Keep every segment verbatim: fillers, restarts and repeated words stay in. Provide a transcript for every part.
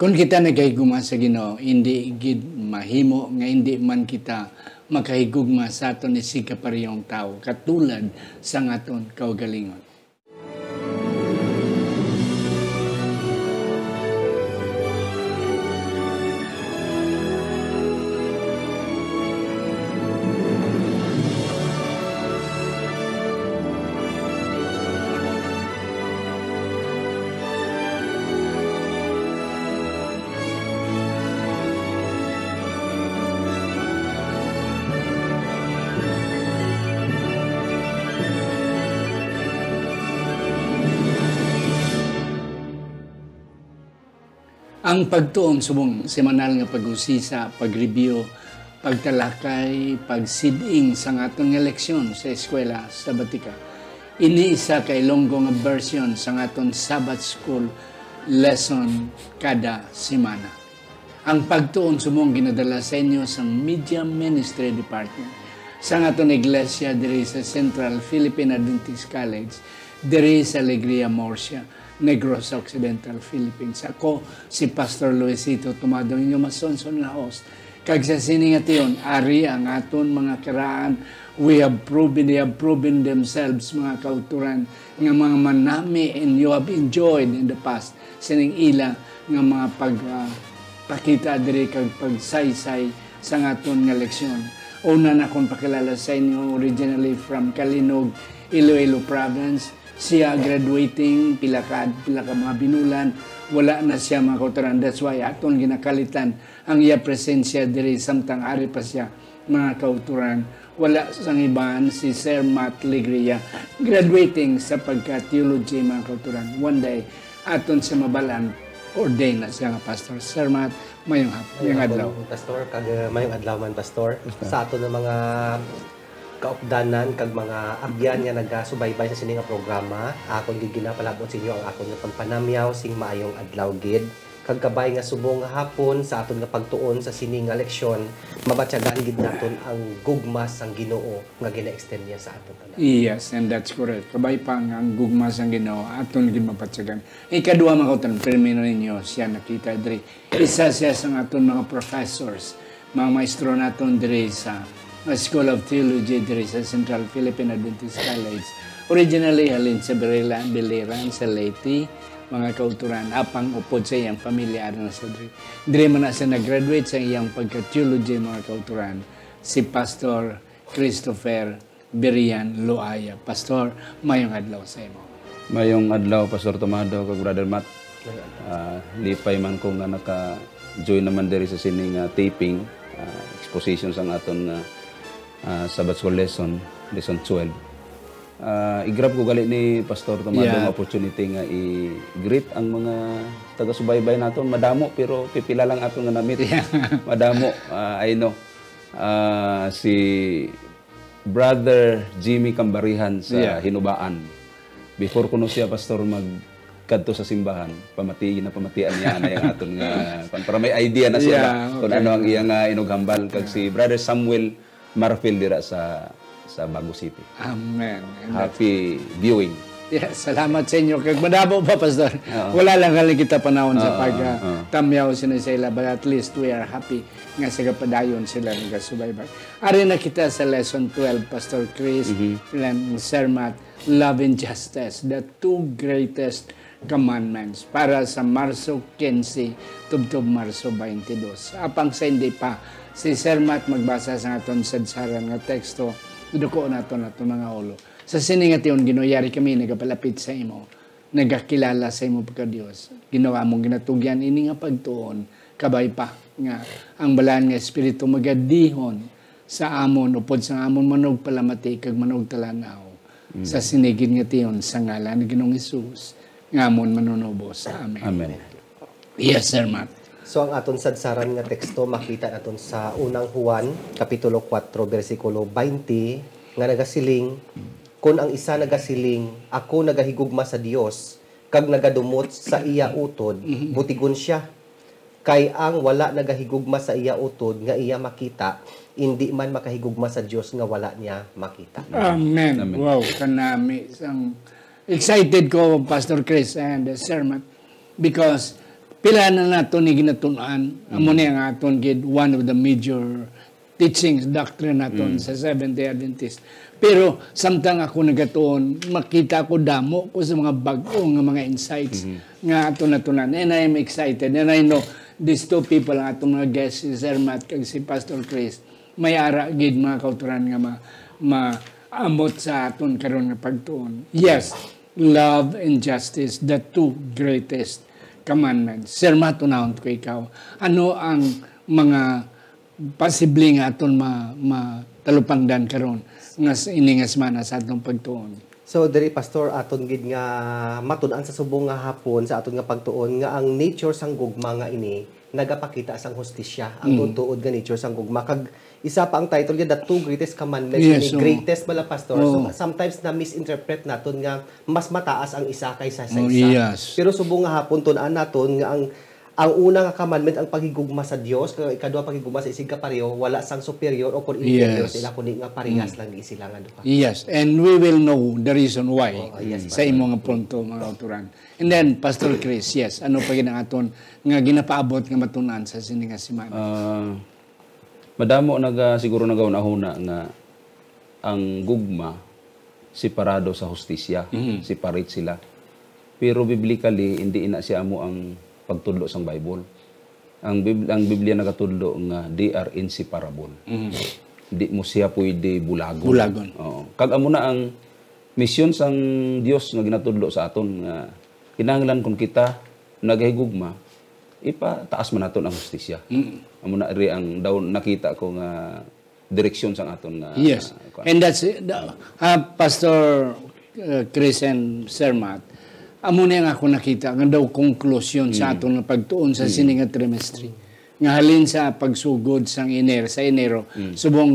Kon kita nagahigugma sa Ginoo, hindi gid mahimo nga hindi man kita makahigugma sa aton isigkaparehong tawo, katulad sang aton kaugalingon. Ang pagtuon subong semanal nga pag-usisa, pag-review, pagtalakay, pagsid-ing sang aton nga leksyon sa eskwela sabatika. Ini isa ka Ilonggo nga version sang aton Sabbath School lesson kada semana. Ang pagtuon subong ginadala sa inyo sang Media Ministry Department sang aton iglesia diri sa Central Philippine Adventist College, diri sa Alegria, Murcia, Negros Occidental, Philippines. Ako si Pastor Luisito Tomado, inyo masunson nga host. Kag sa sini nga tion, ari ang aton mga karaan. We have proven, they have proven themselves, mga kauturan, nga mga manami, and you have enjoyed in the past sining ila nga mga pag, ah, pakita diri kag pagsaysay sa aton nga leksyon. Una na akong pakilala sa inyo, originally from Calinog, Iloilo Province. Siya graduating, pila ka, pila ka mga binulan, wala na siya, mga kauturan. That's why aton ginakalitan ang iya presensya diri samtang ari pa siya, mga kauturan. Wala sang iban, si Sir Matt Ligria, graduating sa pagka-theology, mga kauturan. One day, aton siya mabalan, ordain na siya nga pastor. Sir Matt, mayong hap-, mayong adlaw. Pastor, kag, uh, mayong adlaw man, Pastor. Pastor. Sa aton nga mga kaupdanan kag mga agyan nga nagasubaybay sa sini nga programa, akon gid ginapalabot sa inyo ang akon nga pagpanamyaw sing maayong adlaw gid. Kag kabay nga subong nga hapon sa aton nga pagtuon sa sini nga leksyon, mabatyagan gid naton ang gugma sang Ginoo nga gina-extend niya sa aton tanan. Yes, and that's correct. Kabay pa nga ang gugma sang Ginoo aton gid mabatyagan. Ikadua, mga kauturan, primero ninyo siya nakita diri. Isa siya sa aton mga professors, mga maestro naton diri sa School of Theology diri sa Central Philippine Adventist College. Originally, halin sa Berela-, Biliran, sa Leyte, mga kauturan, apang upod sa iyang pamilya, ari na siya diri. Diri man na siya nag-graduate sa iyang pagka-theology, mga kauturan, si Pastor Christopher Berian Loaya. Pastor, mayong adlaw sa imo. Mayong adlaw, Pastor Tomado kag Brother Matt. Ah, lipay man ko nga naka-join naman diri sa sini nga taping, ah, exposition sang aton nga, ah, Sabbath School lesson, lesson twelve. Ah, i-grab ko gali ni Pastor Tomado, yeah, nga opportunity nga i-greet ang mga taga-subaybay naton. Madamo, pero pipila lang aton nga na-meet. Yeah. Madamo, ah, I know. Ah, si Brother Jimmy Cambarihan sa, yeah, Hinubaan. Before kuno siya, Pastor, magkadto sa simbahan, pamati-, ginapamatian niya anay ang aton nga, kwan, para may idea na siya, yeah, na kung, okay, ano ang iyang, ah, inughambal. Kag, yeah, si Brother Samuel Marfil dira sa, sa Bago City. Amen. And that's, happy viewing. Yes, salamat sa inyo. Kag madamo pa, Pastor. Oo. Wala lang gali kita panahon sa, oo, pag, ah, oo, tamyaw sini sa ila, but at least we are happy nga sa gapadayon sila nagasubaybay. Ari na kita sa lesson twelve, Pastor Chris, mhm, and Sir Matt, love and justice, the two greatest commandments para sa Marso quince tubtob Marso twenty-two. Apang sa hindi pa, si Sir Matt magbasa sa aton sadsaran nga teksto, iduko naton aton mga ulo. Sa sini nga tion, Ginoo, yari kami nagapalapit sa imo, nagakilala sa imo pagka-Dios. Ginoo, among ginatugyan ini nga pagtuon, kabay pa nga ang Balaan nga Espiritu magadihon sa amon upod sang amon manugpalamati kag manugtalanaw. Mm. Sa sini gid nga tion, sa ngalan ni Ginoong Hesus nga amon Manunubos. Amen. Amen. Yes, Sir Matt. So, ang aton sadsaran nga teksto makita naton sa unang Juan, Kapitulo kuwatro, bersikulo twenty, nga nagasiling, "Kon ang isa nagasiling, 'Ako nagahigugma sa Dios,' kag nagadumot sa iya utod, mhm, butigon sia. Kay ang wala nagahigugma sa iya utod nga iya makita, indi man makahigugma sa Dios nga wala niya makita." Amen. Amen. Wow, kanami sang excited ko, Pastor Chris and, uh, Sir Matt, because Pila na nato ni ginatun-an. Amo ni ang aton gid, one of the major teachings, doctrine naton sa Seventh-day Adventist. Pero samtang ako nagatuon, makita ko damo ko sa mga bag-o nga mga insights nga aton natun-an. And I'm excited. And I know these two people, ang atong mga guests, si Sir Matt kag si Pastor Chris, may ara gid, mga kauturan, nga ma maamot sa aton karon nga pagtuon. Yes, love and justice, the two greatest commandments. Sir Matt, unahon ko ikaw. Ano ang mga posible nga aton ma matalupangdan karon nga s- ini nga semana sa atong pagtuon? So, diri, Pastor, aton gid nga matun-an sa subong nga hapon sa aton nga pagtuon nga ang nature sang gugma nga ini nagapakita sang hustisya, ang tuod-tuod nga nature sang gugma. Kag isa pa ang title niya, The Two Greatest Commandments. Yes, Ini oo. Greatest bala, Pastor. So, Oo. sometimes na-misinterpret naton nga mas mataas ang isa kaysa sa Oh, isa. yes. Pero subong nga hapon, tun-an naton nga ang ang una nga commandment, ang paghigugma sa Dios, kag ang ikaduha, paghigugma sa isig kapareho, wala sang superior o kon inferior Yes. sila, kundi nga parehas Mm. lang ni sila nga duha. Yes, and we will know the reason why Oo, yes, sa Pastor. imo nga punto, mga kauturan. And then, Pastor Chris, yes, ano pa gid ang aton nga ginapaabot nga matun-an sa sini nga semana? Ah, madamo naga siguro nagahunahuna nga ang gugma separado sa hustisya, Mhm. separate sila. Pero biblically, hindi ina siya amo ang pagtudlo sang Bible. Ang Bib- ang Biblia nagatudlo nga they are inseparable. Mhm. Di mo siya pwede bulagon. Bulagon. Oo. Kag amo na ang misyon sang Dios nga ginatudlo sa aton nga kinahanglan, kung kita nagahigugma, ipataas man naton ang hustisya. Mm. Amo na ri ang daw nakita ko nga direksyon sang aton nga, Yes. ah, kuwan. And that's it. The- ah, Pastor, uh, Chris and Sir Matt, amo ni ang ako nakita nga daw konklusyon sa Mm. aton nga pagtuon sa Mm. sini nga trimestre. Nga halin sa pagsugod sang Enero, sa Enero, Mm. subong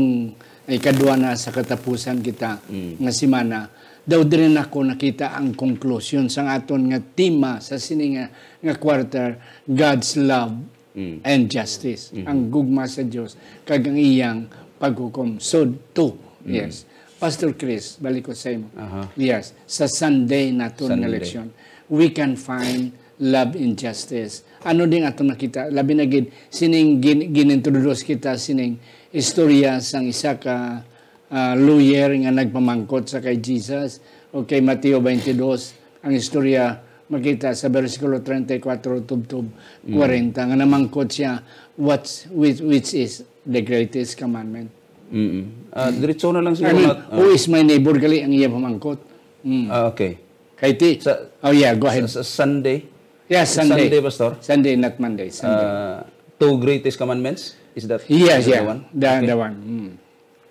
ikadwa na sa katapusan kita Mm. nga semana, daw diri nako nakita ang konklusyon sang aton nga tema sa sini nga, nga quarter, God's love Mm. and justice, Mhm. ang gugma sa Dios, kag ang iyang paghukom. So, two. Mm. Yes. Pastor Chris, balik ko sa imo. Aha. Yes, sa Sunday naton nga Sunday. leksyon, we can find love and justice. Ano ding ato nakita? Labi na gid, sining gin- ginintroduce kita sining istorya sang isa ka ah, lawyer nga nagpamangkot sa kay Jesus, o kay Mateo twenty-two, ang istorya makita sa bersikulo treinta y cuatro tubtob Mm. kwarenta, nga namangkot siya, "What's, which, which is the greatest commandment?" Mm-mm. Ah, diretso na lang I siguro mean, nat- who ah. is my neighbor, gali ang iya pamangkot. Mm. Ah, okay. Kay ti, Sa- oh yeah, go ahead. Sa, sa Sunday? Yeah, Sunday. Sunday, Pastor? Sunday, not Monday. Sunday. Ah, two greatest commandments? Is that, Yeah, is that yeah. the one? The, Okay. the one. Mm.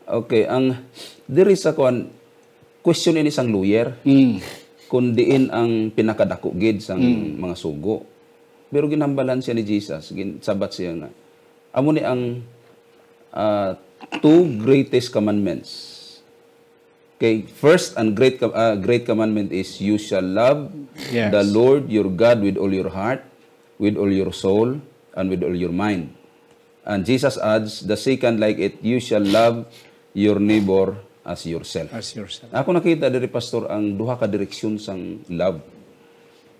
Okay, ang diri sa kuan, question ini sang lawyer, Mm. kung diin ang pinakadako gid sang Mm. mga sugo. Pero ginhambalan siya ni Jesus, gin-, sabat siya nga, amo ni ang, ah, two greatest commandments. Okay, first and great com-, ah, great commandment is, "You shall love Yes. the Lord your God with all your heart, with all your soul, and with all your mind." And Jesus adds, "The second like it, you shall love your neighbor as yourself." As yourself. Ako nakita diri, Pastor, ang duha ka direksyon sang love.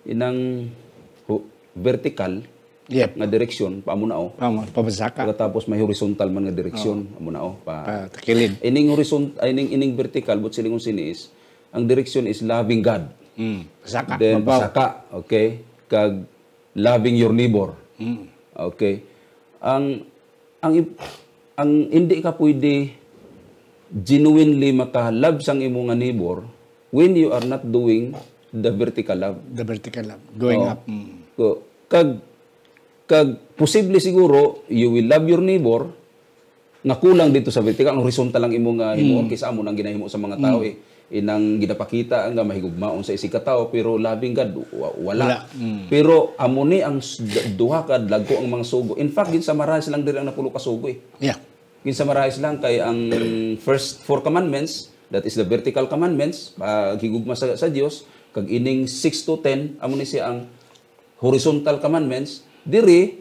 Inang hu-, vertical Yep. nga direksyon, pa amo na, oh. Tama, pabasaka. Pagkatapos may horizontal man nga direksyon, Oh. amo na, oh. Pa, Patakilid. Ining horizon-, ay, ining, ining vertical, but silingon sini is, ang direksyon is loving God. Mm, pasaka, Then, mabaw. pasaka, okay? Kag loving your neighbor. Mm. Okay? Ang, ang, im-, ang hindi ka pwede genuinely maka-love sang imo nga neighbor when you are not doing the vertical love. The vertical love. Going Oo. up. Mm. So, kag, kag posible siguro, you will love your neighbor nga kulang dito sa vertical, ang horizontal lang imo nga himuon Mm. kaysa amo nang ginahimo sa mga tao Mm. eh. Inang ginapakita nga mahigugmaon sa isig ka tawo, pero loving God, wa-, wala. Wala. Mm. Pero amo ni ang s-, d-, duha ka dagko ang mga sugo. In fact, ginsummarize lang diri ang napulo ka sugo eh. Yeah. Ginsummarize lang kay ang first four commandments, that is the vertical commandments, paghigugma sa, sa Dios, kag ining six to ten, amo ni siya ang horizontal commandments. Diri,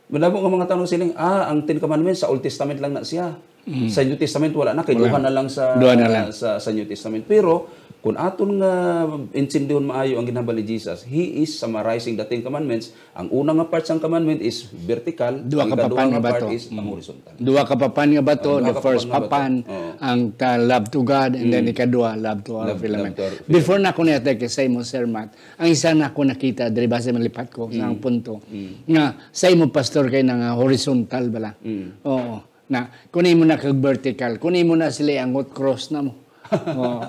madamo nga mga tawo siling, "Ah, ang Ten Commandments sa Old Testament lang na siya. Mm. Sa New Testament wala na, kay Wala. duha na lang sa, Duha na lang. sa, sa New Testament." Pero Kung aton nga intindihon maayo ang ginhambal ni Jesus, he is summarizing the Ten Commandments. Ang una nga part sang commandment is vertical, Duha ang ka ikaduha papan nga nga part bato. Is ang Mm. Horizontal. Duha ka papan nga bato, Oh, duha the ka first papan nga bato. papan, Oo. Ang ta-, love to God, and then Mm. Ikaduha, love to our Love- fellow love men. to our fellow Before na ako niya kay sa imo, Sir Matt, ang isa na ako nakita diri ba sa malipat ko sa Mm. ang punto Mm. nga sa imo, pastor, kay na nga horizontal bala. Mm. Oo. Na kung imo na kag vertical, kung imo na sila angot, cross na mo. Oo.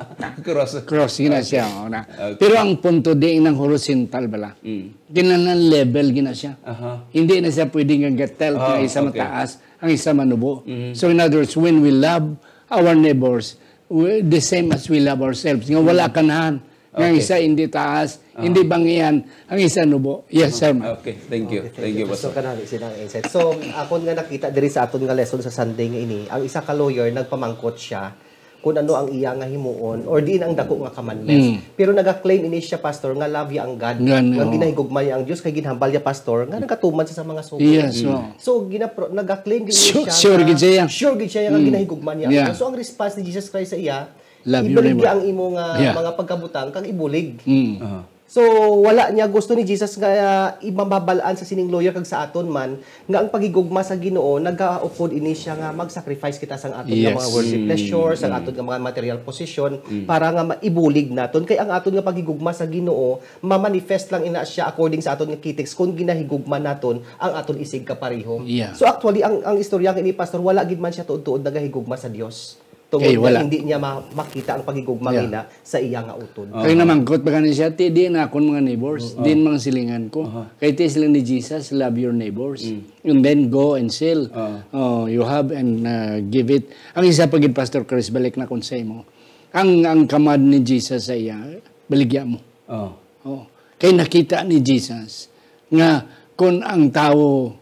Cross. Cross gina siya, oh, na. Okay. Pero ang punto di nang horizontal bala. Mm. Kinahanglan level gina siya. Aha. Hindi na siya pwedeng nga telt Ah, nga isa okay. mataas, ang isa manubo. Mhm. So in other words, when we love our neighbors, we, the same as we love ourselves. Nga wala kanahan. Nga ang Okay. isa hindi taas, Ah. hindi bangian, ang isa nubo. Yes, sir. Okay, thank you. Okay, Thank you, Gusto Pastor. ka na, sila ang insight. So, akon nga nakita diri sa aton nga lesson sa Sunday nga ini, ang isa ka lawyer nagpamangkot siya kung ano ang iya nga himuon or diin ang dako nga commandments. Mm. Pero naga-claim ini siya, pastor, nga love niya ang God, Gani, nga oh. ginahigugma niya ang Diyos, kay ginhambal niya, pastor, nga nagatuman siya sa mga sugo. Yes, oh. So, ginapro- naga-claim din Sure- siya sure nga, gid siya. Sure gid siya nga Mm. ginahigugma niya. Yeah. So, ang response ni Jesus Christ sa iya, Love your ibaligya neighbor. Ang imo nga Yeah. mga pagkabutang, kag ibulig. Mm. Aha. So, wala niya gusto ni Jesus nga uh, imababalaan sa sining lawyer kag sa aton man nga ang paghigugma sa Ginoo nagaupod ini siya nga mag-sacrifice kita sang aton nga Yes. mga worldly Mm, pleasures, sang mm. Aton nga mga material position Mm. para nga maibulig naton. Kay ang aton nga paghigugma sa Ginoo, ma-manifest lang ina siya according sa aton nga kitex kung ginahigugma naton ang aton isig kapareho. Yeah. So actually ang ang istorya nga ini, pastor, wala gid man siya tuod-tuod nagahigugma sa Dios. Tungod Kay nga wala. Hindi niya ma- makita ang paghigugma Yeah. Ina sa iya nga utod. Ah. Kaya naman, kot ba gani siya, ti di na akong mga neighbors, din mga silingan ko. Aha. Kaya ti sila ni Jesus, love your neighbors. Mm. And then go and sell. Ah. Oh, you have and uh, give it. Ang isa pa gid, Pastor Chris, balik na kung sa imo. Ang, ang command ni Jesus sa iya, baligya mo. Oh. Oh. Kay nakita ni Jesus nga kung ang tao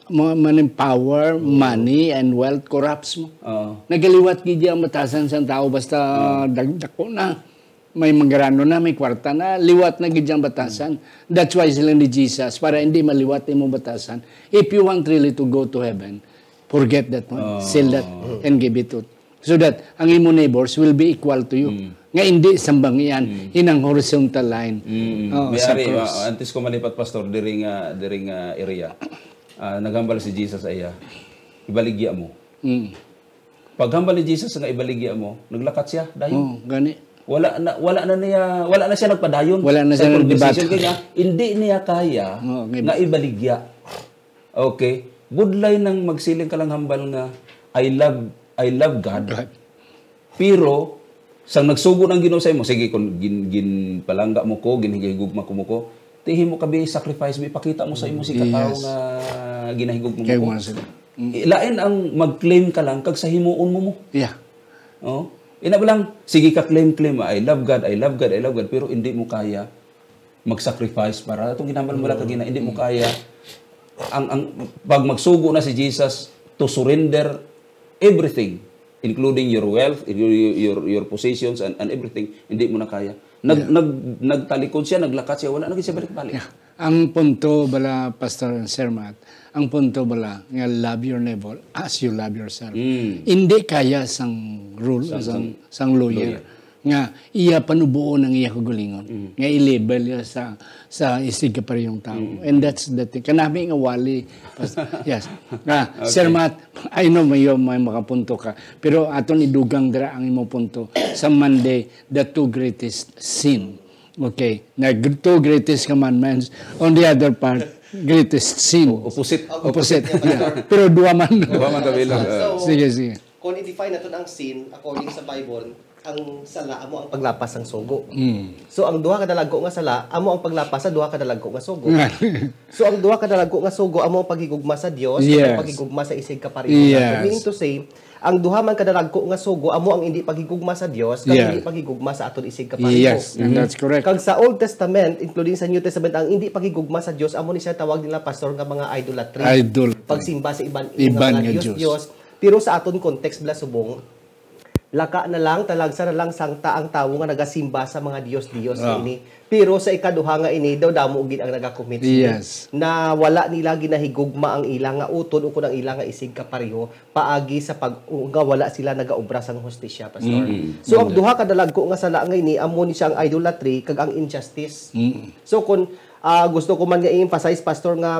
ma- maning power, money, and wealth corrupts mo. Oh. Nagaliwat gid ang batasan sang tao basta dagdako na. May manggaranon na, may kwarta na, liwat na gid ang batasan. That's why sila ni Jesus, para hindi maliwat imong batasan. If you want really to go to heaven, forget that one. Oh. Sell that and give it to. So that ang imo neighbors will be equal to you. Nga hindi sambangian, inang horizontal line. Mm. Oh, May sa ari, cross. uh, antes ko malipat, pastor, diri nga diri nga area. Ah, naghambal si Jesus sa iya. Ibaligya mo. Mm. Paghambal ni Jesus nga ibaligya mo, naglakat siya dayon. Oh, gani. Wala na wala na niya wala na siya nagpadayon. Wala na Sa siya conversation nagdebate. Kaya hindi niya kaya Oh, okay. Nga ibaligya. Okay. Budlay nang magsiling ka lang hambal nga I love I love God. God. Pero sang nagsugo ng Ginoo sa imo, sige, kung gin, ginpalangga mo ko, ginhigugma ko mo ko, tihimo ka bi sacrifice, bi pakita mo sa imo si katawo Yes. nga ginahigugma mo Kaya ko. mo sila. Lain ang mag-claim ka lang kag sa himuon mo mo. Yeah. Oh. Ina ba lang, sige ka claim claim, "I love God, I love God, I love God," pero hindi mo kaya mag-sacrifice para atong ginambal mo lang kagina, hindi mo kaya ang ang pag magsugo na si Jesus to surrender everything, including your wealth, your your, your positions and, and everything, hindi mo na kaya. Nag, nag nagtalikod siya, naglakat siya, wala na gid siya balik-balik. Yeah. Ang punto bala, Pastor and Sir Matt, ang punto bala nga love your neighbor as you love yourself. Mm. Hindi kaya sang rule, Sang- sang, sang sang lawyer, lawyer. Nga iya panubuon ang iya kagulingon. Mm. Nga i-label iya sa, sa isig kaparehong tao. Mm. And that's the thing. Kanami nga wali. Pas- yes. Nga, Okay. Sir Matt, I know may, may makapunto ka. Pero aton idugang dira ang imong punto. Sa Monday, the two greatest sin. Okay. Na gr- two greatest commandments. On the other part, greatest sin. O- opposite. Opposite. Yeah. Pero duha man. Duha man kabilog. So, Sige, sige. Kung i-define naton ang sin, according sa Bible, ang sala amo ang paglapas sang sugo. Mm. So ang duha ka dalagko nga sala amo ang paglapas sa duha ka dalagko nga sugo. So ang duha ka dalagko nga sugo amo ang paghigugma sa Dios, Yes. Ang paghigugma sa isig kapareho Yes. naton. Meaning to say, ang duha man ka dalagko nga sugo amo ang hindi paghigugma sa Dios, kag Yeah. Hindi paghigugma sa aton isig kapareho. Yes, and that's correct. Kag sa Old Testament, including sa New Testament, ang hindi paghigugma sa Dios amo ni siya tawag nila, pastor, nga mga idolatry. Idol. Pagsimba sa iban, Iban mga nga Dios, Dios. Dios. Pero sa aton context bala subong, Laka na lang, talagsa na lang sangta ang tawo nga nagasimba sa mga dios-dios Ah. ini. Pero sa ikaduha nga ini, daw damo gid ang nagakommit sini Yes. na wala nila ginahigugma ang ila nga utod o kun ang ila nga isig kapareho paagi sa pag, nga wala sila nagaobra sang hustisya, Pastor. Mm. So, ang Wonder. duha ka dalagko nga sala nga ini, amo ni siya ang idolatry kag ang injustice. Mm. So, kun, ah, gusto ko man nga i-emphasize, Pastor, nga,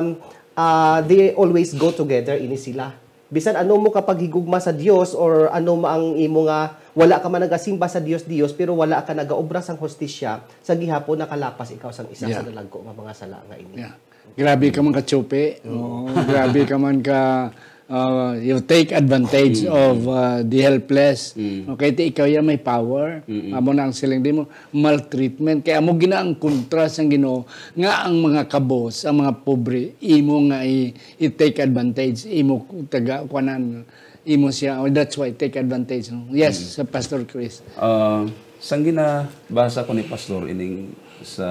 ah, they always go together, ini sila. Bisan ano mo ka paghigugma sa Dios or ano ma ang imo nga wala ka man nagasimba sa Dios, Dios, pero wala ka nagaobra sang hustisya, sa gihapon nakalapas ikaw sang isa Yeah. sa dalagko nga mga sala nga ini. Yeah. Grabe ka man ka tsupi. Oo. Oo, grabe ka man ka, uh, you take advantage Mm. of, uh, the helpless. Mm. Okay, ti ikaw ya may power. Mm-mm. Amo na ang siling di mo, maltreatment. Kaya amo gina ang kontra sang Ginoo nga ang mga kabos, ang mga pobre, imo nga i- i-take advantage, imo taga, kuanan, imo siya, oh, that's why take advantage, no? Yes, Mm. sa Pastor Chris. Ah, sang ginabasa ko ni Pastor ining sa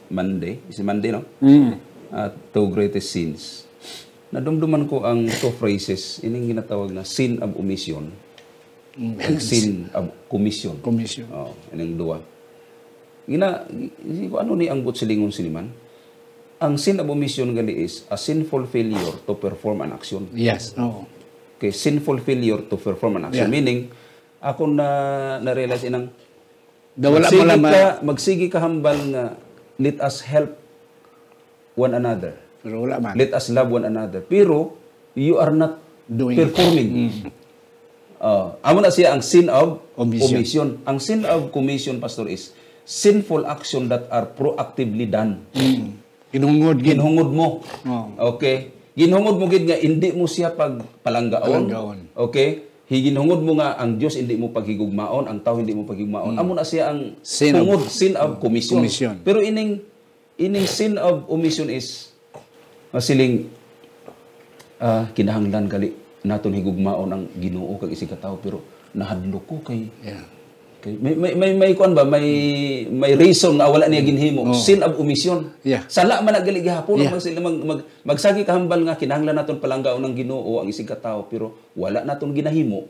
Monday, si Monday, no? Mm. At two greatest sins. Nadumduman ko ang two phrases, ining ginatawag na sin of omission Mm. and sin of commission. Commission. Oh, ining duwa. Gina, gi-, ano ni ang buot silingon sini man? Ang sin of omission gali is a sinful failure to perform an action. Yes, oo. Okay, sinful failure to perform an action. Yeah. Meaning, ako na na-realize inang Daw wala mo magsige lang ma- ka, magsige ka hambal nga, "Let us help one another. Pero wala man. Let us love one another." Pero you are not Doing. performing. Mm. Oh, amo na siya ang sin of Omission. omission. Ang sin of commission, Pastor, is sinful action that are proactively done. Mm. Ginhungod gid. Ginhungod mo. Oh. Okay. Ginhungod mo gid nga hindi mo siya pagpalanggaon. Palanggaon. Okay. Hi-, ginhungod mo nga ang Dios hindi mo paghigugmaon, ang tao hindi mo paghigugmaon. Mm. Amo na siya ang Sin of hungod, sin of commission. commission. Pero ining, ining sin of omission is, masiling, ah, kinahanglan gali naton higugmaon ang Ginoo kag isig ka tawo, pero nahadlok ko kay Yeah. Okay. May, may, may, may kuan ba? May, may reason nga wala niya ginhimo. Oh. Sin of omission. Yeah. Sala man na gali gihapon. Yeah. Mag, mag, mag, magsagi ka hambal nga kinahanglan naton palanggaon ang Ginoo, ang isig ka tawo, pero wala naton ginahimo.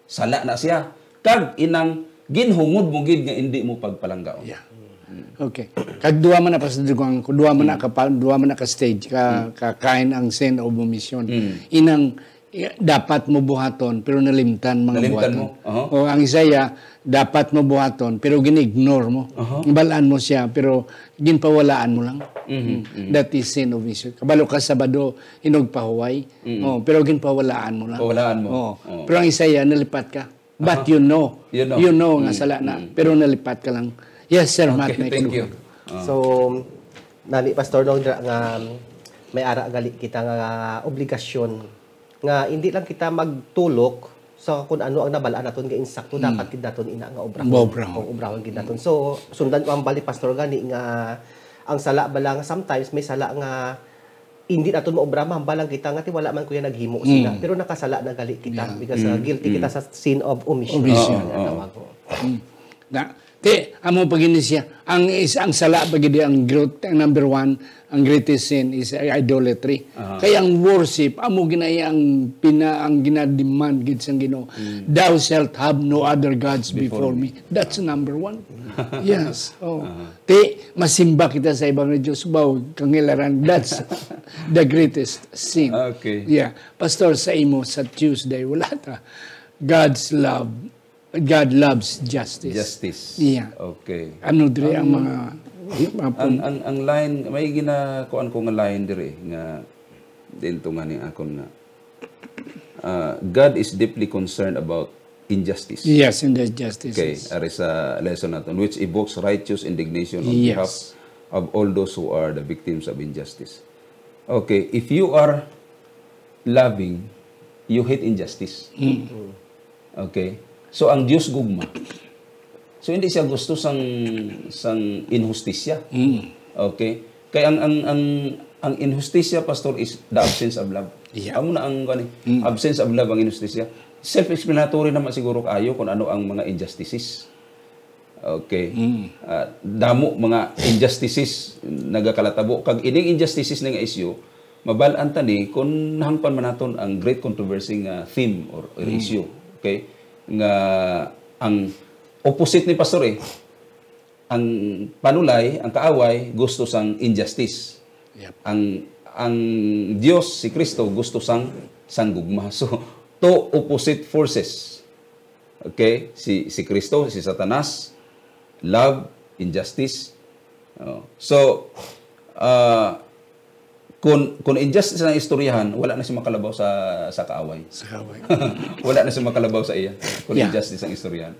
Sala na siya. Kag inang ginhungod mo gid nga indi mo pagpalanggaon. Yeah. Okay. Kag duha man na, Pastor Dugong, duha man na Mm. ka pa, duha man na ka stage ka, Mm. ka kain ang sin of omission. Mm. Inang, eh, dapat mo buhaton, pero nalimtan mga Nalimtan buhaton. mo. Aha. O ang isa ya, dapat mo buhaton, pero gin-ignore mo. Aha. Balaan mo siya, pero ginpawalaan mo lang. Mhm, Mm. mhm. That is sin of omission. Kabalo ka Sabado, hinugpahuway. Mm. Oh, pero ginpawalaan mo lang. Pawalaan mo. Oh. Oh. Pero ang isa ya, nalipat ka. But Aha. you know, You know. you know nga Mm, sala na, mm, pero mm. nalipat ka lang. Yes, sir, Matt, Okay, may thank you. kadugang. Ah. So, nani, Pastor, no, dra-, nga may ara gali kita nga obligasyon nga hindi lang kita magtulok sa kung ano ang nabalaan naton nga insakto, Mm. dapat gid naton ina nga obrahon. Maobrahon. O obrahon gid naton. Mm. So, sundan ko ang bali, Pastor, gani nga ang sala bala nga sometimes may sala nga hindi naton maobra, mahambal lang kita nga ti wala man kuya naghimo sina, Mm. pero nakasala na gali kita Yeah. because, uh, Mm, guilty mm. kita sa sin of omission. Omission. Oo, oo. Ginatawag ko. Mm. Na, ti, amo pa gini siya, ang is, ang sala pa gid ang grot-, ang number one, ang greatest sin is idolatry. Aha. Kay ang worship, amo ginaya ang pina-, ang ginademand gid sang Ginoo. Mm. "Thou shalt have no other gods Before before me." me. That's number one. Yes. Oh. Aha. Ti, masimba kita sa ibang religious, baw, kangilaran. That's the greatest sin. Okay. Yeah. Pastor, sa imo, sa Tuesday, wala ta. God's love. God loves justice. Justice. Yeah. Okay. Ano diri ang Ang, mga, mga ang, pun- ang, ang line, may ginakuan ko nga line diri nga dinto nga ni akon nga, ah, God is deeply concerned about injustice. Yes, injustice. Okay, ari sa lesson naton, which evokes righteous indignation on Yes. behalf of all those who are the victims of injustice. Okay, if you are loving, you hate injustice. Mm. Okay? So, ang Dios gugma. So, hindi siya gusto sang, sang inhustisya. Mm. Okay? Kay ang, ang, ang, ang inhustisya, Pastor, is the absence of love. Yeah. Amo na ang, ano, Mm. absence of love ang inhustisya. Self-explanatory naman siguro kaayo kung ano ang mga injustices. Okay. Mm. Ah, damo mga injustices nagakalatabo. Kag ining injustices na nga issue, mabal-an ta ni kung nahangpan man naton ang great controversy nga theme or, or Mm. issue. Okay? nga ang opposite ni Pastor, eh, ang panulay, ang kaaway, gusto sang injustice. Yep. Ang ang Dios, si Kristo, gusto sang sang gugma. So, two opposite forces. Okay? Si si Kristo, si Satanas, love, injustice. Oh. So, ah, kung kung injustice ang istoryahan, wala na siya makalabaw sa sa kaaway. Sa kaaway. Wala na siya makalabaw sa iya kung Yeah. injustice ang istoryahan.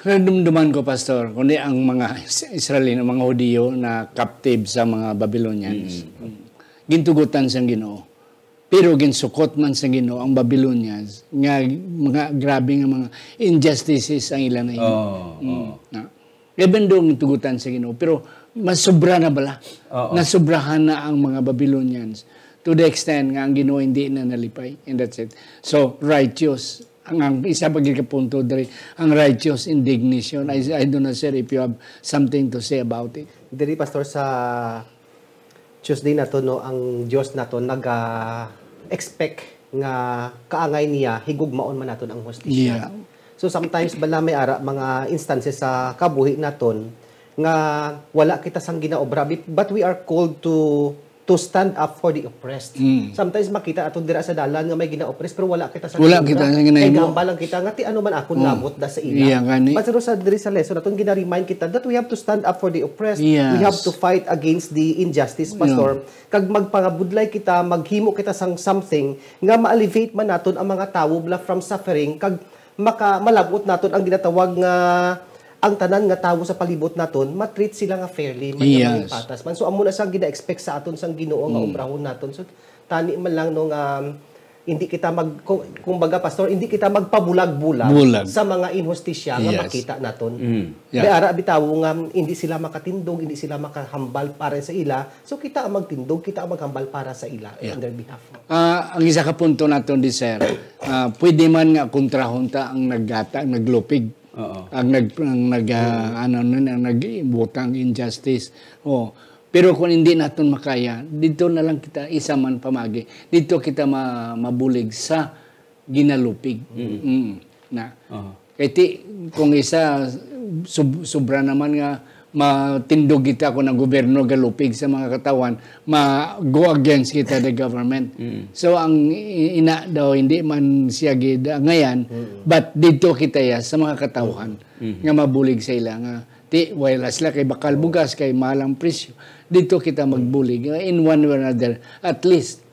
Nadumduman ko, Pastor, kundi ang mga Is- Israelino, mga Hudiyo na captive sa mga Babylonians, mm, gintugutan sang Ginoo. Pero ginsukot man sa Ginoo ang Babylonians nga mga grabe nga mga injustices ang ila na. Oh, oh. Na, even though gintugutan sa Ginoo, pero masobra na bala. Oo. Nasobrahan na ang mga Babylonians to the extent nga ang Ginoo hindi na nalipay. And that's it. So, righteous. Ang, ang isa pa gid ka punto diri, ang righteous indignation. I, I don't know, sir, if you have something to say about it. Diri, Pastor, sa Tuesday nato, no, ang Dios nato naga-expect nga kaangay niya higugmaon man naton ang hustisya. Yeah. So sometimes bala may ara mga instances sa kabuhi naton nga wala kita sang ginaobra, bi- but we are called to to stand up for the oppressed. Mm. Sometimes makita naton dira sa dalan nga may gina-oppress pero wala kita sa Wala ginaobra. kita sa ginahimo. Kay gahambal lang kita nga ti ano man akong Mm. labot da sa ila. Iya, gani. But pero sa diri sa lesson naton gina-remind kita that we have to stand up for the oppressed. Yes. We have to fight against the injustice, Pastor. Kag magpangabudlay kita, maghimo kita sang something nga ma-alleviate man naton ang mga tawo bala from suffering, kag maka malab-ot naton ang ginatawag nga ang tanan nga tawo sa palibot naton, ma-treat sila nga fairly, may Yes. patas man. So amo na sa gina-expect sa aton sang Ginoo nga obrahon naton. So tani man lang no nga hindi kita mag kung, kumbaga, Pastor, hindi kita magpabulag-bulag Bulag. Sa mga inhustisya nga Yes. makita naton. Mm. Yeah. May ara bitawo nga hindi sila makatindog, hindi sila makahambal para sa ila. So kita ang magtindog, kita ang maghambal para sa ila Yeah. on their behalf. Ah, ang isa ka punto naton di, sir, ah, pwede man nga kontrahon ta ang naggata, ang naglupig. Oo. Ang nag ang nag ah, ano nun, ang nagbutang injustice. Oh. Pero kung hindi naton makaya, dito na lang kita isa man pamagi. Dito kita ma- mabulig sa ginalupig. Mm. Na. Aha. Kay ti, kung isa sub, sobra naman nga matindog kita kung ang gobyerno galupig sa mga katawhan, ma go against kita the government. Mm. So ang i- ina daw hindi man siya gid ngayan, but dito kita ya sa mga katawhan nga mabulig sa ila nga ti wala sila kay bakal bugas kay mahal ang presyo. Dito kita magbulig in one way or another. At least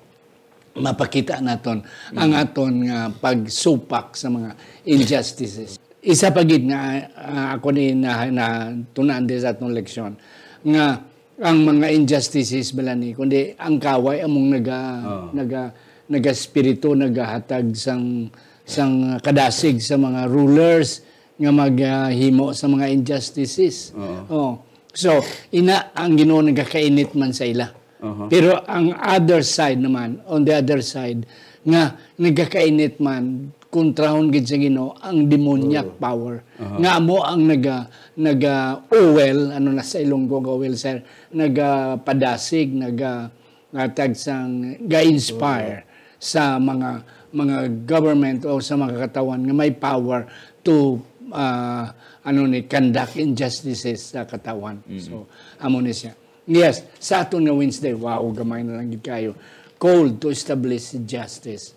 mapakita naton ang aton nga pagsupak sa mga injustices. Isa pa gid nga ah, ako ni na, na tunaan din sa atong leksyon nga ang mga injustices bala ni kundi ang kaway among naga Oh. naga nagaspirito nagahatag sang sang kadasig sa mga rulers nga maghimo sa mga injustices. Oo. Oh. So, ina ang Ginoo nagakainit man sa ila. Aha. Pero ang other side naman, on the other side, nga nagakainit man, kontrahon gid sa Ginoo ang demoniac power. Nga amo ang naga naga uwel, ano na sa Ilonggo nga uwel, sir, naga padasig, naga nga tag sang ga-inspire sa mga mga government o sa mga katawan nga may power to ah, ano ni conduct injustices sa katawan. So amo ni siya. Yes, sa aton nga Wednesday, wow, gamay na lang gid kayo. Called to establish justice.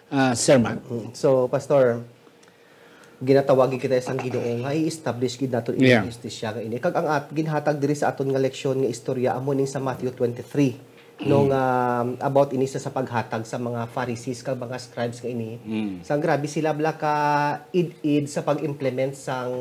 Ah, Sir Mac. Mm. So, Pastor, ginatawag gid kita sang Ginoo nga i-establish gid naton Yeah. Ini justisya nga ini. Kag ang at ginhatag diri sa aton nga leksyon nga istorya amo ning sa Matthew twenty-three, no, nga about ini sa, sa paghatag sa mga Pharisees kag mga scribes nga ini. Sang grabe sila bala ka id-id sa pag-implement sang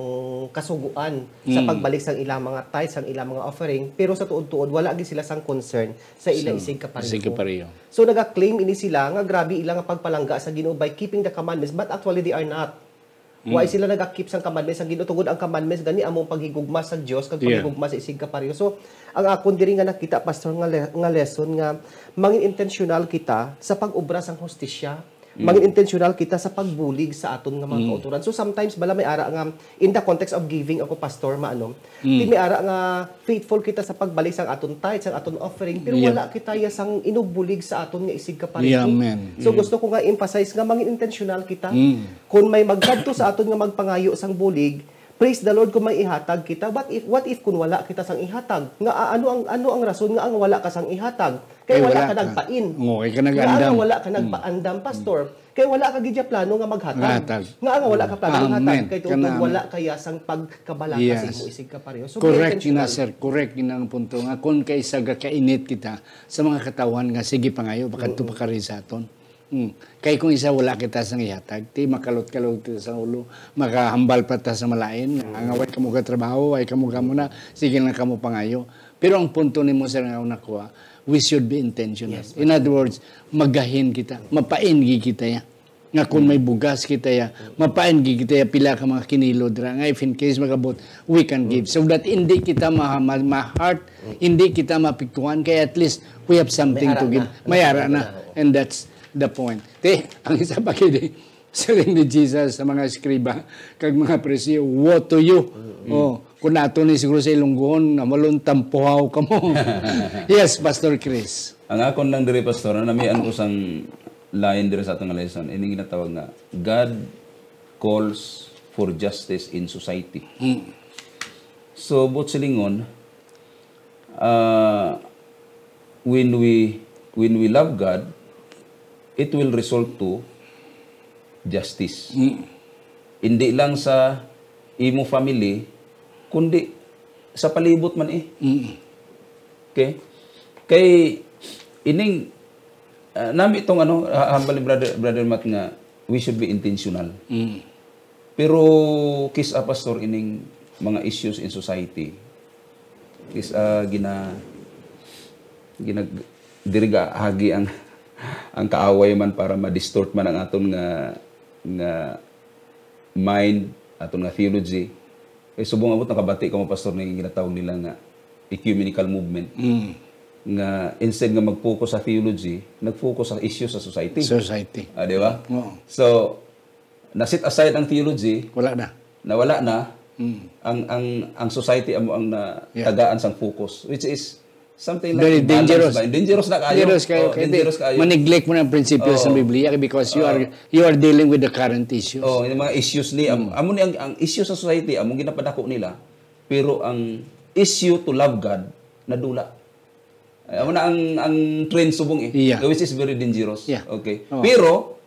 kasugoan sa pagbalik sang ilang mga tithes, sang ilang mga offering, pero sa tuod-tuod wala gid sila sang concern sa ila isig kapareho. Isig kapareho. So naga-claim ini sila nga grabe ila nga pagpalangga sa Ginoo by keeping the commandments, but actually they are not. Why sila naga-keep sang commandments sang Ginoo? Tungod ang commandments gani among paghigugma sa Dios kag Yeah. paghigugma sa isig kapareho. So ang akon diri nga nakita, Pastor, nga, le- nga lesson nga mangin intentional kita sa pag-obra sang hustisya. Mangin intentional kita sa pagbulig sa aton nga mga kautoran. So sometimes bala may ara nga, in the context of giving, ako, Pastor, maano, di may ara nga faithful kita sa pagbalik sang aton tithe, sang aton offering, pero wala kita ya sang inugbulig sa aton nga isigkapareho. So gusto ko nga emphasize nga mangin intentional kita. Kung may magkadto sa aton nga magpangayo sang bulig, praise the Lord kung may ihatag kita. But if, what if kung wala kita sang ihatag? Nga, ah, ano ang, ano ang rason nga ang wala ka sang ihatag? Kay wala ka nagpain. Oo, kay ka nag-andam. Nga nga wala ka nagpaandam, Pastor. Kay wala ka gid plano nga maghatag. Nga nga wala ka plano maghatag. Kay tungod wala ka ya sang pagkabalaka sa imo isigkapareho. So, correct na, sir. Correct na ang punto nga kung kay sa gakainit kita sa mga katawhan nga sige pangayo, pakadto pa ka rin sa aton. Hmm. Kay kung isa wala kita sang ihatag, ti makalot-kalot kita sa ulo, makahambal pa ta sa malain, nga way kamo ka trabaho, way kamo ka muna, sige lang kamo pangayo. Pero ang punto nimo, sir, nga una ko, ah, we should be intentional. In other words, magahin kita, mapain gid kita ya. Nga kung may bugas kita ya, mapain gid kita ya pila ka mga kinilo dira. Nga if in case magabot, we can give. So that hindi kita ma-, ma-, ma-hurt, hindi kita mapiktuhan, kaya at least we have something to give. May ara na. And that's the point. Te, ang isa pa gid, siling ni Jesus sa mga eskriba kag mga Fariseo, "Woe to you." Oh, kung ato ni siguro sa Ilonggohon, na malon tampuhaw kamo. Yes, Pastor Chris. Ang akon lang diri, Pastor, na namian ko sang line diri sa atong lesson, ini ginatawag nga, "God calls for justice in society." So, buot silingon, ah, when we, when we love God, it will result to justice. Hindi lang sa imo family, kundi sa palibot man eh. Okay? Kay ining, ah, nami tong ano, ha-, hambal ni Brother, Brother Matt nga we should be intentional. Pero kis-a, Pastor, ining mga issues in society, kis-a gina-, ginag-, diri ga agi ang, ang kaaway man para ma-distort man ang aton nga, nga mind, aton nga theology. Eh, subong abot nakabati ka mo, Pastor, ning ginatawag nila nga ecumenical movement. Nga instead nga mag-focus sa theology, nag-focus sa issues sa society. Society. Ah, di ba? Oo. So, na-set aside ang theology, wala na. Nawala na, ang, ang, ang society amo ang natagaan sang focus, which is something like imbalance ba? Dangerous na kayo. Dangerous kayo. Oh, kay dangerous kayo. Ma-neglect mo na ang prinsipyo sa Biblia because you are, you are dealing with the current issues. Oh, yung mga issues ni, am-, amo ni ang, ang issue sa society, amo ginapadako nila. Pero ang issue to love God, nadula. Ay, amo na ang, ang trend subong eh. Yeah. Which is very dangerous. Yeah. Okay. Oh. Pero,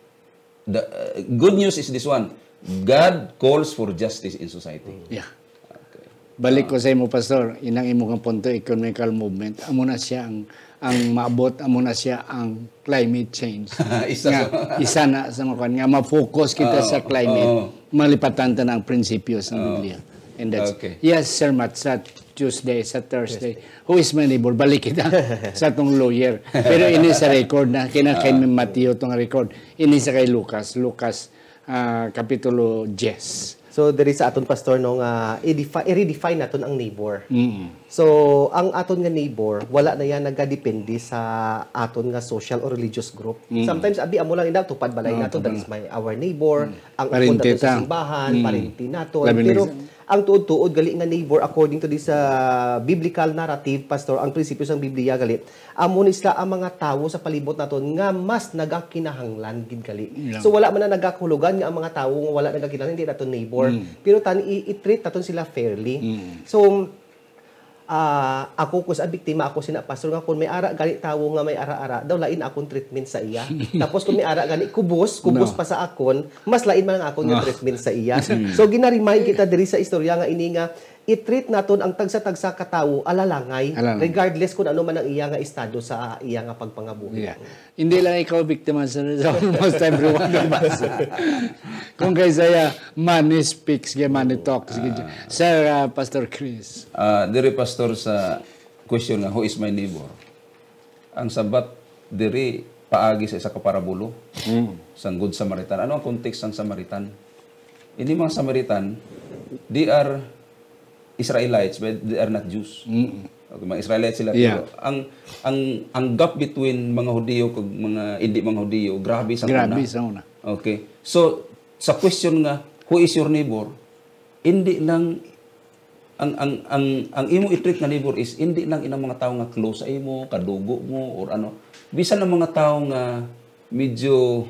the, uh, good news is this one. God calls for justice in society. Yeah. Okay. Balik ko sa imo, Pastor, inang imo nga punto, economical movement. Amo na siya ang, ang maabot, amo na siya ang climate change. Isa nga, sa isa na sa mga kwan, nga ma-focus kita sa climate. Oo. Malipatan ta na ang prinsipyo sa Biblia. And that's, okay. Yes, Sir Matt, sa Tuesday, sa Thursday. Who is my neighbor? Balik kita sa tong lawyer. Pero ini sa record na, kina kay Mateo tong record. Ini sa kay Lucas, Lucas, ah, Kapitulo diyes. So, diri sa aton, Pastor, no, nga i-defi-, i-redefine naton ang neighbor. So, ang aton nga neighbor, wala na yan nagadepende sa aton nga social or religious group. Sometimes, abi, amo lang ina, tupad balay naton, that is my, our neighbor, ang upod naton sa simbahan, parente naton. Pero, ang tuod-tuod gali nga neighbor, according to this, uh, biblical narrative, Pastor, ang prinsipyo sang Biblia gali, amo ni sila ang mga tawo sa palibot naton nga mas nagakinahanglan gid gali. So, wala man na nagakahulugan nga ang mga tawo nga wala nagakinahanglan, hindi naton neighbor. Pero tani, i-, i-treat naton sila fairly. So, ah, ako, kung sa biktima ako, sina Pastor, nga kung may ara gani tawo nga may ara-ara, daw lain akong treatment sa iya. Tapos kung may ara gani kubos, kubos pa sa akon, mas lain man ang akon nga treatment sa iya. So, gina-remind kita diri sa istorya nga ini nga i-treat naton ang tagsa-tagsa ka tawo alalangay, regardless kung ano man ang iya nga estado sa iya nga pagpangabuhi. Hindi lang ikaw biktima, sir. It's almost every one of us. Kung kay saya, money speaks, kay money talks. Sir, ah, Pastor Chris. Ah, diri, Pastor, sa question nga, "Who is my neighbor?" Ang sabat diri paagi sa isa ka parabulo sang Good Samaritan. Ano ang context sang Samaritan? Ini mga Samaritan, they are Israelites, but they are not Jews. Mga Israelite sila, yeah, pero ang, ang, ang gap between mga Hudiyo kag mga hindi mga Hudiyo, grabe sa una. Grabe sa una. Okay. So, sa question nga, "Who is your neighbor?" Hindi lang ang, ang, ang, ang imo i-treat nga neighbor is hindi lang inang mga tawo nga close sa imo, kadugo mo, or ano. Bisan ang mga tawo nga medyo,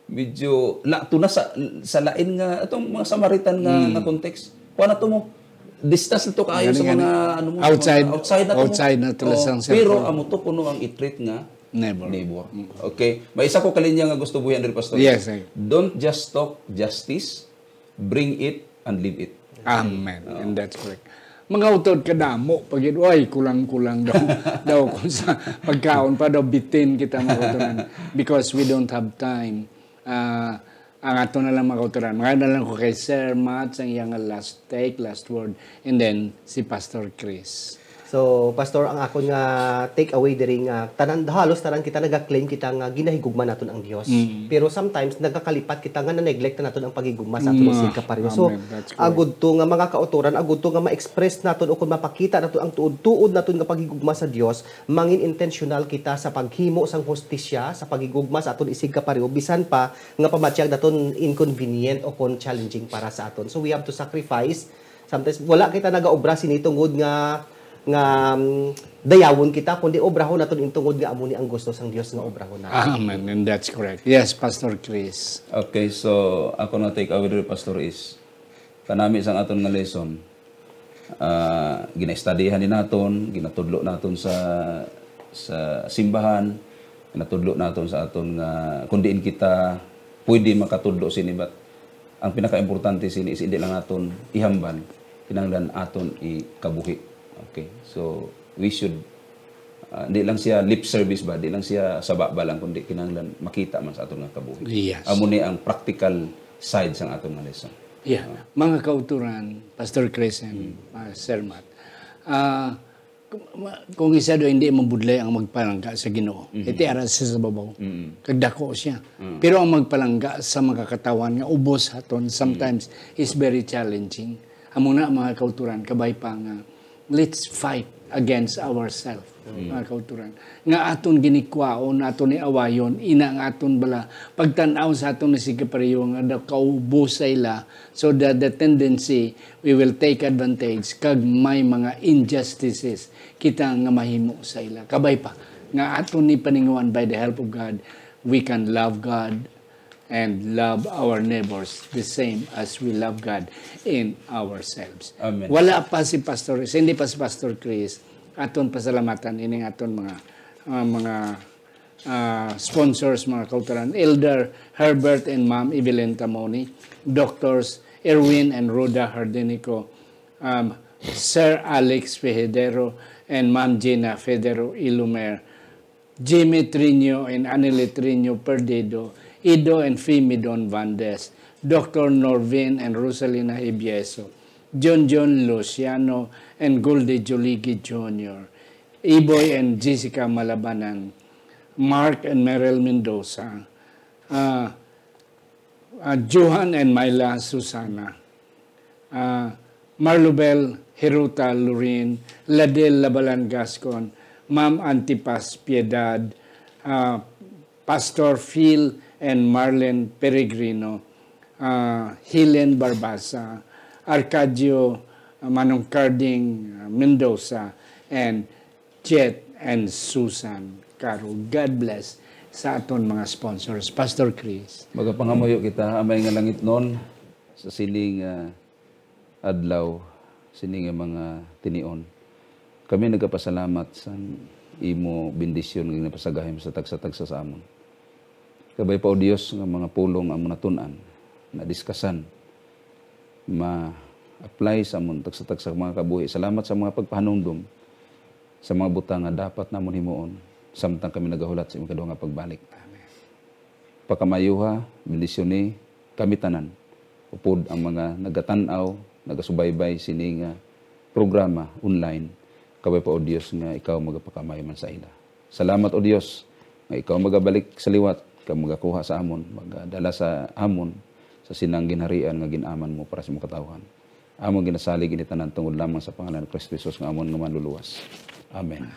medyo lato na sa, sa lain nga, atong mga Samaritan nga, mm, nga context. Kuha na to mo. Distance na to kaayo sa mga, ano mo, sa outside, mga outside na to mo. Outside na to. Oo, sa pero amo to kuno ang i-treat nga neighbor. Neighbor. Mm. Okay. May isa ko kalinya nga gusto buhian diri, Pastor. Yes, sir. Don't just talk justice, bring it and live it. Amen. Oo. And that's correct. Mga utod kadamo, pag yun, "Oy, kulang-kulang daw, daw kung sa pagkaon pa daw, bitin kita, mga utod." Because we don't have time. Ah, ang ato na lang, mga utod, mga na lang ko kay Sir Matt, ang iyang last take, last word, and then si Pastor Chris. So, Pastor, ang akon nga take away diri nga tanan, halos tanan kita naga-claim kita nga ginahigugma naton ang Dios. Mm. Pero sometimes nagakalipat kita nga na-neglect na naton ang paghigugma sa aton, mm, isig kapareho. So, amen. That's correct. Agud to nga mga kautoran, agud to nga ma-express naton o kung mapakita naton ang tuod-tuod naton nga paghigugma sa Dios, mangin intentional kita sa paghimo sang hustisya, sa paghigugma sa aton isig kapareho, bisan pa nga pamatyag naton inconvenient o kon challenging para sa aton. So, we have to sacrifice. Sometimes wala kita nagaobra sini tungod nga, nga, um, dayawon kita, kundi obrahon naton in tungod nga amo ni ang gusto sang Dios nga obrahon naton. Amen. And that's correct. Yes, Pastor Chris. Okay, so ako na take away diri, Pastor, is kanami sang aton nga lesson, ah, ginaistadihan ni naton, ginatudlo naton sa, sa simbahan, ginatudlo naton sa aton nga kung diin kita pwede makatudlo sini, but ang pinakaimportante sini is hindi lang aton ihambal, kinahanglan aton ikabuhi. Okay? So, we should, ah, di lang siya lip service ba, di lang siya sa baba lang, kundi kinahanglan makita man sa aton nga kabuhi. Yes. Amo ni ang practical side sang aton nga lesson. Yeah. Ah. Mga kauturan, Pastor Chris and, mm, ah, Sir Matt, ah, kung, ma-, kung isa do hindi mabudlay ang magpalangga sa Ginoo, mm, iti ara sa babaw, mm, kag dako siya. Mm. Pero ang magpalangga sa mga katawan nga ubos haton sometimes, mm, is very challenging. Amo na, mga kauturan, kabay pa nga, let's fight against ourselves, mm, mga kauturan. Nga aton ginikwaon, aton ni awayon, ina nga aton bala pagtan-aw sa aton ni sige pareho nga daw kaubos sa ila, so that the tendency we will take advantage kag may mga injustices kita nga mahimo sa ila. Kabay pa nga aton ni paninguhan, by the help of God, we can love God and love our neighbors the same as we love God in ourselves. Amen. Wala pa si Pastor, hindi pa si Pastor Chris, aton pasalamatan ining aton mga, ah, mga, ah, sponsors, mga kauturan, Elder Herbert and Ma'am Evelyn Tamoni, Doctors Erwin and Rhoda Hardenico, um, Sir Alex Federo and Ma'am Gina Federo Ilumer, Jimmy Triño and Anile Triño Perdido, Ido and Fimi Don Vandes, Doctor Norvin and Rosalina Hibieso, John John Luciano and Goldie Joligi Junior, Iboy and Jessica Malabanan, Mark and Meryl Mendoza, ah, ah, Johan and Myla Susana, ah, Marlubel Hiruta Lurin, Ladel Labalan Gascon, Ma'am Antipas Piedad, ah, Pastor Phil and Marlene Peregrino, ah, Helen Barbasa, Arcadio, ah, Manong Carding, ah, Mendoza, and Jet and Susan Caro. God bless sa aton mga sponsors. Pastor Chris. Magapangamuyo kita, Amay nga langitnon, sa sining, ah, adlaw, sini nga mga tinion. Kami nagapasalamat sa imo bendisyon nga ginapasagahim sa tagsa-tagsa sa amon. Kabay pa, O Dios, nga mga pulong amon natun-an, nadiskasan, ma-apply sa amon tagsa-tagsa mga kabuhi. Salamat sa mga pagpahanumdom sa mga butang nga dapat namon himuon samtang kami nagahulat sa imong ikaduha nga pagbalik. Amen. Pakamayuha, bendisyoni kami tanan, upod ang mga nagatan-aw, nagasubaybay sini nga programa online. Kabay pa, O Dios, nga ikaw magapakamayo man sa ila. Salamat, O Dios, nga ikaw magabalik sa liwat, kag magakuha sa amon, magadala sa amon sa sinang ginharian nga gin-aman mo para sa mga katawhan. Amon ginasalig ini tanan tungod lamang sa pangalan ni Cristo Jesus nga amon nga Manluluwas. Amen.